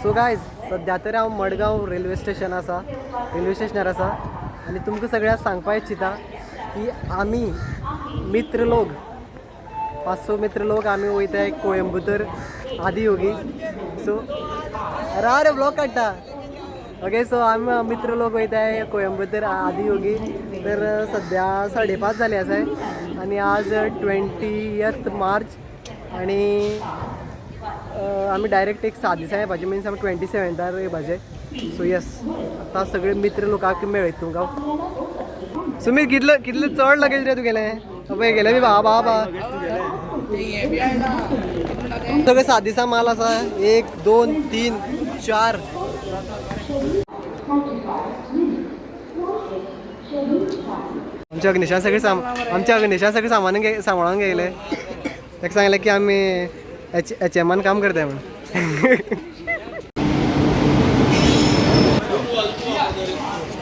So guys, सद्या तर हांव मडगांव रेल्वे स्टेशन आसा, रेल्वे स्टेशनार आसा आनी तुमकां सगळ्यांक सांगपा इच्छिता की आमी मित्र लोक, पांच स मित्र लोक आमी वयताय कोयंबतूर आदी योगी. सो राव रे, ब्लॉग काडटा. ओके, सो आमी मित्र लोक वयताय कोयंबतूर आदी योगी. तर सद्या 5:30 जाले आसाय आनी आज 20 मार्च आनी आमी डायरेक्ट एक 7 दिसां येवपाचे, मिन्स आमी 27 येवपाचे. सो येस, आतां सगळे मित्र लोकांक मेळयता तुमकां. सुमीत, कितलो कितलो चड लगेज रे तुगेलें? पळय गेले बी बा बा बा. सगळे 7 दिसां माल आसा. 1, 2, 3, 4. आमच्या अग्निशान सगळे सामान सांबाळून घेयले. ताका सांगलें की आमी एच एच एमान काम करताय म्हणून.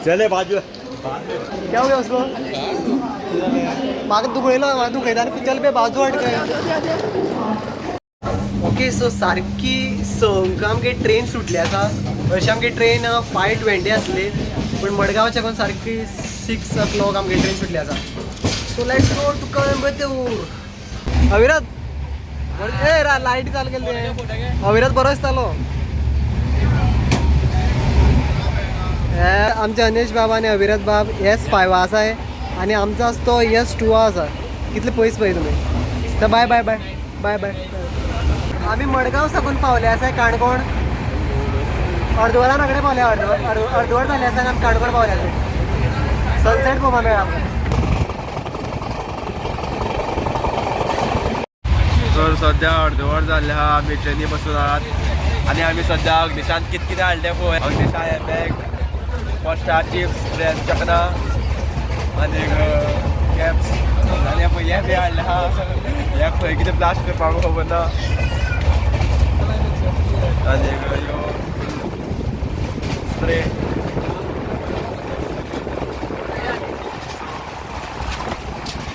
चले बाजू. क्या हो गया उसको? म्हाका दुखयलो, म्हाका दुखयता आनी चल बे बाजू हाड खंय. ओके, सो सारकी 6 आमगे ट्रेन सुटली आसा. हरशीं आमगे ट्रेन 5:20 आसली, पूण मडगांवच्या साकून सारकी 6 ओ क्लॉक आमगे ट्रेन सुटली आसा. So let's go to Coimbatore. Avirat, ए रा लायट चालू केली. अविरत बरो दिसतालो. हे आमचे अनेश बाब आनी अविरत बाब एस 5 आसा आनी आमचो आसा तो एस 2 आसा. कितले पयस पळय तुमी. तर बाय बाय बाय बाय बाय. आमी मडगांव साकून पावले आसा काणकोण. अर्दवरान कडेन पावले. अर्द अर्दवर जाले आसा आनी आमी काणकोण पावले आसा. सनसेट पळोवपाक मेळ्ळा आमकां. तर सध्या अर्दवर जाल्ले आहा, आमी ट्रेनी बसून आहात आनी आमी सध्या अग्निशान कित कितें हाडलें पळय. अग्निशान हे बॅग फर्स्ट चिप्स, चकना आनी कॅप्स आनी हे पळय, हे बी हाडलें आहा. हे खंय कितें ब्लास्ट करपाक खबर ना. आनी ह्यो स्प्रे.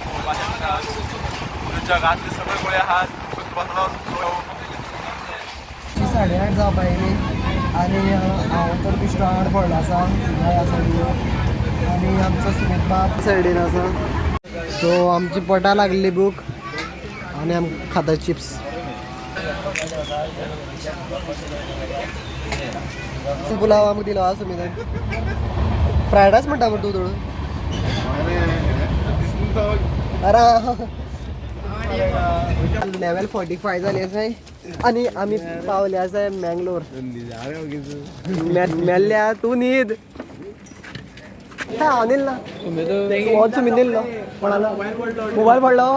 पळोवपाक शकता, जगांतले सगळे गुळे आहात. बसलो. 8:30 जावपा येयली आनी हांव तर बेश्टो आड पडलो आसा ह्या सायडीन आनी आमचो सुमीत बाब सायडीन आसा. सो आमची पटा लागली बूक आनी आम खाता चिप्स. पुलाव आमकां दिलो आसा सुमीतान. फ्रायड रायस म्हणटा मरे तूं थोडो. अरे, 11:45 जाली आसा आनी आमी पावले आसा मँगलोर. मेल्ल्या तूं न्हीद. हांव न्हिदला, हो सुमीत न्हिदलो. कोणालो मोबायल पडलो?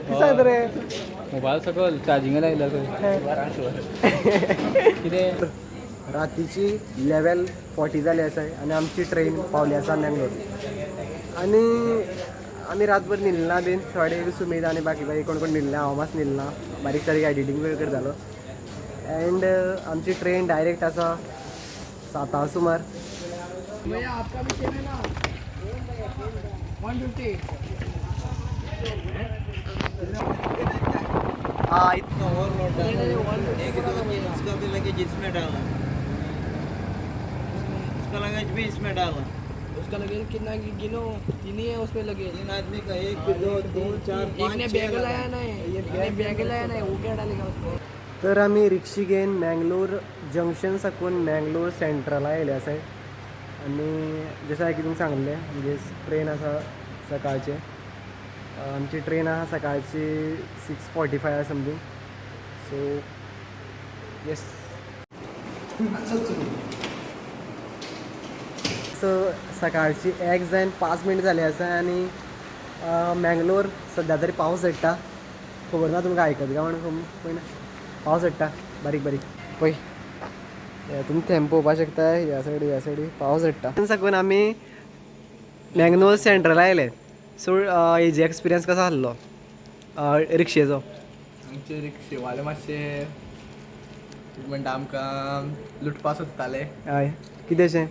कितें सांगता रे? मोबायल सकल चार्जिंगा लायला खंय कितें. रातीची 11:40 जाली आसा आनी आमची ट्रेन पावली आसा मँगलोर. आनी आमी रातभर न्हिदना बीन. थोडे सुमीत आनी बाकी बाकी कोण कोण न्हिदले, हांव मात न्हिदना. बारीक सारीक एडिटींग बी करतालो. एंड आमची ट्रेन डायरेक्ट आसा 7 सुमार. भैया, आपका भी सेम है ना? 150. हा. एक, दो, तीन, इसका भी लगेज इसमें डाला, उसका लगेज भी इसमें डाला. उसका लगेज कितना गिनो? तीन ही है उसमें लगेज. तीन आदमी का, एक, दो, तीन, चार, एक पाँच, ने छह बैग लगा। लाया नहीं, एक ने बैग लाया नहीं, वो क्या डालेगा उसको? तर आमी रिक्षी घेवन मँगलोर जंक्शन साकून मँगलोर सेंट्रला येयले आसाय. आनी जशें हांवें तुमकां सांगलें, म्हणजे ट्रेन आसा सकाळचें. आमची ट्रेन आसा सकाळची 6:45 समथींग. सो येस, सो सकाळची 1 जावन 5 मिनट जाली आसा आनी मँगलोर सद्या तरी पावस झडटा. खबर ना तुमकां आयकत काय म्हण, पूण पावस झडटा बारीक बारीक. पळय, हे तुमी थेंब पळोवपाक शकता. ह्या सायडी, ह्या सायडी पावस झडटा. साकून आमी मँगलोर सेंट्रला आयले. सो हेजी एक्सपिरियन्स कसो आसलो रिक्षेचो? आमचे रिक्षेवाले मातशे म्हणटा, आमकां लुटपा सोदताले. हय, कितें अशें?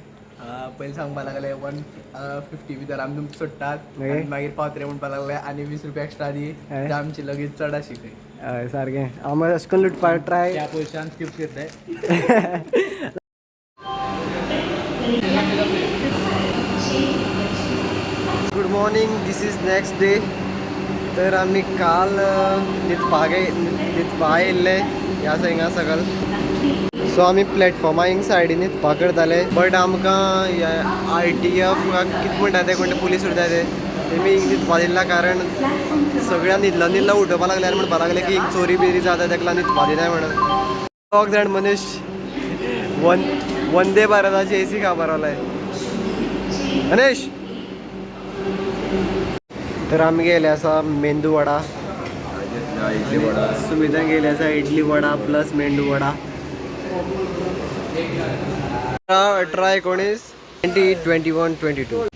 पयलीं सांगपा लागले 150 भितर आमी तुमकां सोडटात. मागीर? आनी मागीर पावतले म्हणपा लागले आनी 20 रुपया एक्स्ट्रा दी. हय. ते आमची लगेज चड आशिल्ली. हय, सारकें. आमी अशें करून लुटपा ट्राय त्या पयशान चिप्स घेतले. Next day. तर आमी काल न्हिदपाक न्हिदपा येयल्ले ह्या हिंगा सकल. सो आमी प्लॅटफॉर्मा हिंग सायडीन न्हिदपाक करताले, बट आमकां आर टी एफ कितें म्हणटा ते, कोण ते पुलीस उरता ते, तेमी हिंग न्हिदपा दिला, कारण सगळ्या न्हिदलो न्हिदलो उठोवपा लागले आनी म्हणपा लागले की हिंग चोरी बिरी जाता, तेका लागून न्हिदपा दिनाय म्हणून. दोग जाण मनीस वन वंदे भारताची एसी खावपा रावलाय मनीष. तर आमी गेले आसा मेंदू वडा. इडली वडा. सुमितान गेले आसा इडली वडा प्लस मेंदू वडा. 18, 19, 20, 21, 22.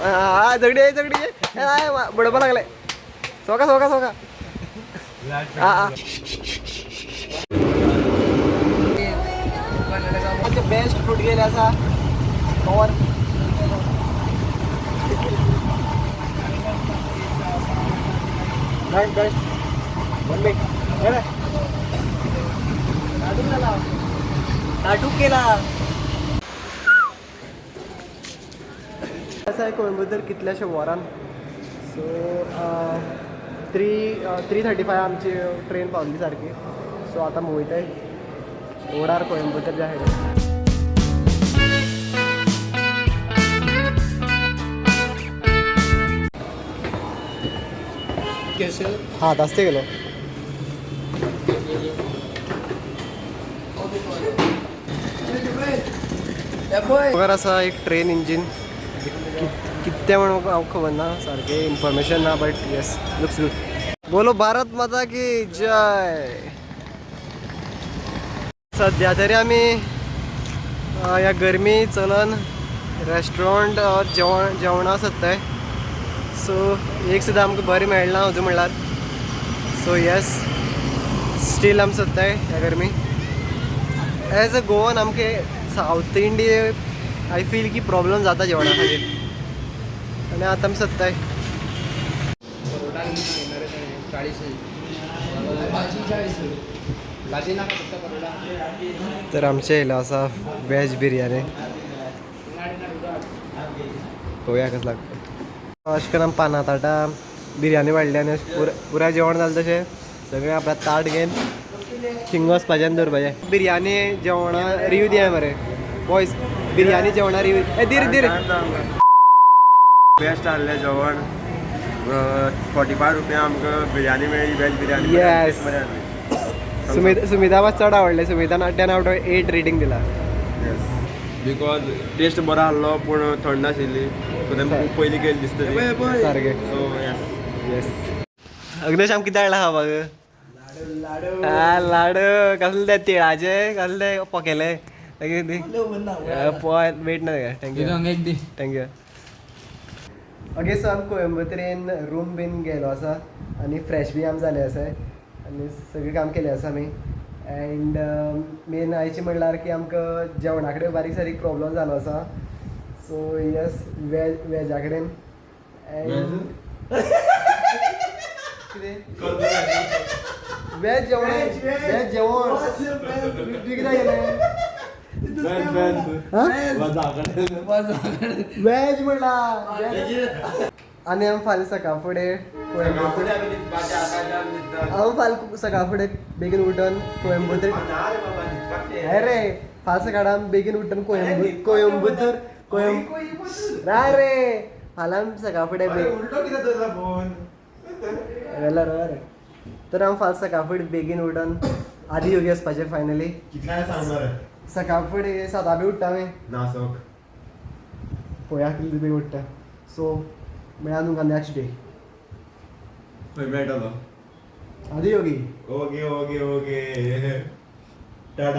हा, झगडी आहे, झगडी आहे. बडोबा लागलाय. सोका सोका सोका. हा हा. बेस्ट फ्रूट गेले आसा cover. Best best one bit. नाटूक केला. असं आहे कोइंबतूर कितल्याशा वरान. सो 3:35 आमची ट्रेन पावली सारकी. सो आतां वयताय रोडार कोइंबतूर जे आहे. कैसे? हा, दास्ते गेलो. बघा, असा एक ट्रेन इंजिन. कित्ते म्हणून हांव खबर ना, सारकें इन्फॉर्मेशन ना, बट येस, लुक्स गुड. बोलो भारत माता की जय. सध्या तरी आमी ह्या गरमी चलन रेस्टॉरंट जेवण जेवणां सोदताय. सो एक सुद्दां आमकां बरें मेळना अजून म्हणल्यार. सो येस, स्टील आमी सोदताय ह्या गरमी. एज अ गोवन आमके सावथ इंडिये I feel की प्रॉब्लम जाता जेवणा खातीर आनी आतां आमी सोदताय. परोटा 40, भाजी ना, फक्त परोटा. तर आमचे येयलो आसा वेज बिर्याणी. पळोवया कसं लागता. अशें करून आमी पाना ताटा बिर्याणी वाडली आनी अशें पुराय जेवण जालें तशें सगळें आपल्या ताट घेवन थिंग वचपाचें आनी दवरपाचें. बिर्याणी जेवणा रिव्यू दिया मरे बॉयज, बिर्याणी जेवणा रिव्यू. ए धीर धीर. बेस्ट आहलें जेवण. 45 रुपया आमकां बिर्याणी मेळ्ळी, वेज बिर्याणी. Yes. बरें आहली. सुमित सुमिता मात चड आवडलें. सुमितान 10 आउट ऑफ 8 रेटींग दिला. येस, because test बरो आहलो, पूण थंड आशिल्ली, सो तेमी खूब पयलीं केल्ली दिसतली. सारकें. So yes. येस. अग्नेश, आम कितें हाडला खावपाक? लाडू. कसले ते? तिळाचे? कसले ते? पोकेले? मागीर पळय, वेट ना. Thank you. एक दी. Thank you. Okay, सो आमी कोयंबतूरेन रूम बीन गेलो आसा आनी फ्रेश बी आमी जाले आसा आनी सगळें काम केलें आसा आमी. अँड मेन आयचें म्हणल्यार की आमकां जेवणा कडेन बारीक सारीक प्रॉब्लम जालो आसा. सो येस, वेज वेजा कडेन अँड कितें वेज जेवण, वेज जेवण. तुवें कितें केलें? वेज म्हणला. आनी आमी फाल्यां सकाळ फुडें कोयंबतूर, हांव फाल्यां सकाळ फुडें बेगीन उठून कोयंबतूर. अरे, फाल्यां सकाळ आमी बेगीन उठून कोयंबतूर कोयंब राय रे. फाल्यां आमी सकाळ फुडें उलटो कितें धरला फोन? वेल्यार रे. तर आमी फाल्यां सकाळ फुडें बेगीन उठून आदी योगी वचपाचें फायनली. कितल्यांक सांग मरे? सकाळ फुडें 7 बी उठ्ठा आमी. ना सोक. पळोवया कितले बेगीन उठ्ठा. सो मेळा तुमकां नेक्स्ट डे. खंय मेळटलो? आदी योगी. Okay okay okay, Tata.